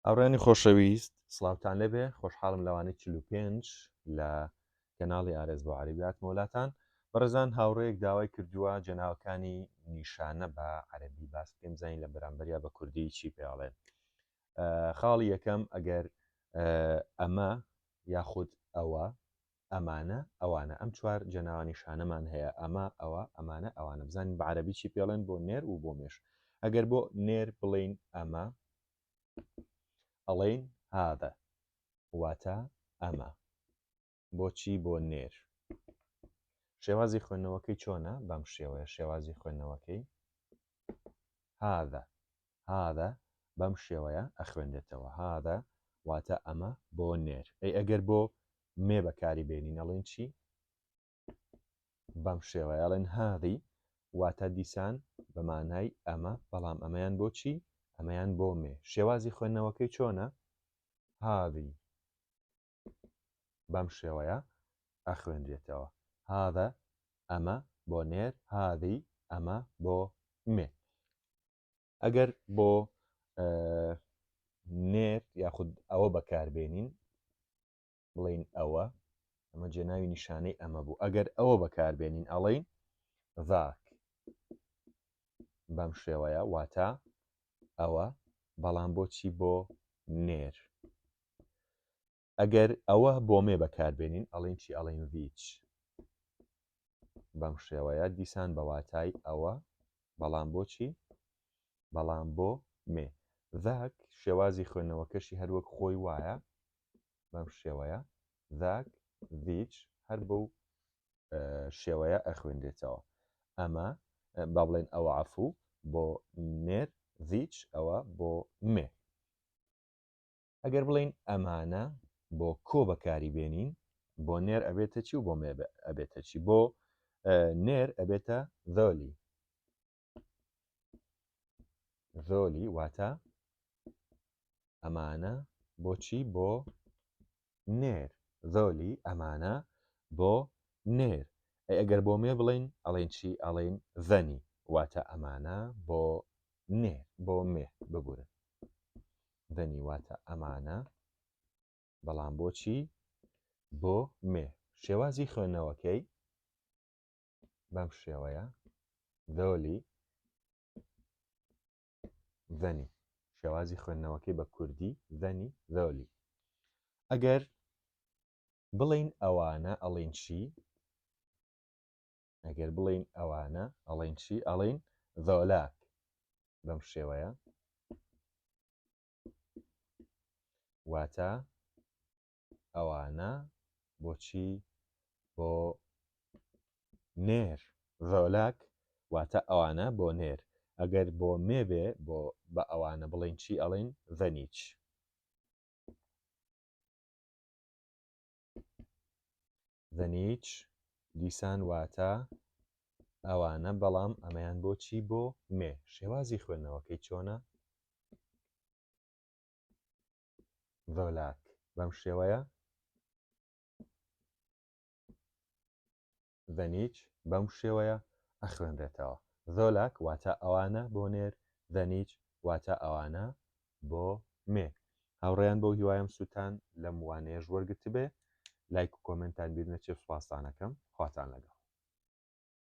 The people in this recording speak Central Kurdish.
هاوڕێیانی خۆشەویست سڵاوتان لێبێ خۆشحاڵم لەوانەی 45 لە کەناڵی ئارێز بۆ عەرەبی هاتمەوە لاتان بەڕێزان هاوڕێیەک داوای کردووە جێناوەکانی نیشانە بە عەرەبی باس بکەین بزانین لە بەرامبەریا بە کوردی چی پێڵێن خاڵی یەکەم ئەگەر ئەمە یاخود ئەوە ئەمانە ئەوانە ئەم چوار جێناوە نیشانەمان هەیە ئەمە ئەوە ئەمانە ئەوانە بزانین بە عەرەبی چی پێڵێن بۆ نێر و بۆ مێش ئەگەر بۆ نێر بڵێین ئەمە ئەڵێین هذا واتە ئەمە بۆچی بۆ نێر شێوازی خوێندنەوەکەی چۆنە بەم شێوەیە شێوازی خوێندنەوەکەی هذا هذا بەم شێوەیە ئەخوێنرێتەوە هذا واتە ئەمە بۆ نێر ئەی ئەگەر بۆ مێ بەکاری بێنین ئەڵێن چی بەم شێوەیە ئەڵێن هذی واتە دیسان بە مانای ئەمە بەڵام ئەمەیان بۆ چی ئەمەیان بۆ مێ شێوازی خوێندنەوەکەی چۆنە هذی بەم شێوەیە ئەخوێنرێتەوە هذا ئەمە بۆ نێر هذی ئەمە بۆ مێ ئەگەر بۆ نێر یاخود ئەوە بەکاربێنین بڵین ئەوە ئەمە جێناوی نیشانەی ئەمە بوو ئەگەر ئەوە بەکاربێنین ئەڵین ذاک بەم شێوەیە واتە ئەوە بەڵام بۆچی بۆ نێر ئەگەر ئەوە بۆ مێ بەکاربێنین ئەڵێن چی ئەڵێن ڤیچ بەم شێوەیە دیسان بە واتای ئەوە بەڵام بۆچی بەڵام بۆ مێ ذاک شێوازی خوێندنەوەکەشی هەروەک خۆی وایە بەم شێوەیە ذاک ڤیچ هەر بەو شێوەیە ئەخوێنرێتەوە ئەمە با بڵێن ئەوە عەفو بۆ نێر ڤیچ ئەوە بۆ مێ ئەگەر بڵێین ئەمانە بۆ کۆ بەکاری بێنین بۆ نێر ئەبێتە چی و بۆ مێ ئەبێتە چی بۆ نێر ئەبێتە ذۆلی ذۆلی واتە ئەمانە بۆچی بۆ نێر ذۆلی ئەمانە بۆ نێر ئەی ئەگەر بۆ مێ بڵین ئەڵێن چی ئەڵێن ذەنی واتە ئەمانە بۆ نێر بۆ مێ ببورن ذەنی واتە ئەمانە بەڵام بۆچی بۆ مێ شێوازی خوێندنەوەکەی بەم شێوەیە ذۆلی ذەنی شێوازی خوێندنەوەکەی بە کوردی ذەنی ذۆلی ئەگەر بڵین ئەوانە ئەڵین چی ئەگەر بڵێین ئەوانە ئەڵێن چی ئەڵێن ذۆلاک بەم شێوەیە واتە ئەوانە بۆچی بۆ نێر ذۆلاک واتە ئەوانە بۆ نێر ئەگەر بۆ مێ بێ بۆ بە ئەوانە بڵێن چی ئەڵێن ذەنیچ ذەنیچ دیسان واتە ئەوانە بەڵام ئەمەیان بۆ چی بۆ مێ شێوازی خوێندنەوەکەی چۆنە ذۆلاک بەم شێوەیە ذەنیچ بەم شێوەیە ئەخوێنرێتەوە ذۆلاک واتە ئەوانە بۆ نێر ذەنیچ واتە ئەوانە بۆ مێ. هاوڕێیان بەو هیوایەم سوودتان لەم وانەیەش وەرگرتبێ لایک و کۆمێنتان بیر نەچێ سوپاستان ئەکەم خواتان لەگەڵ.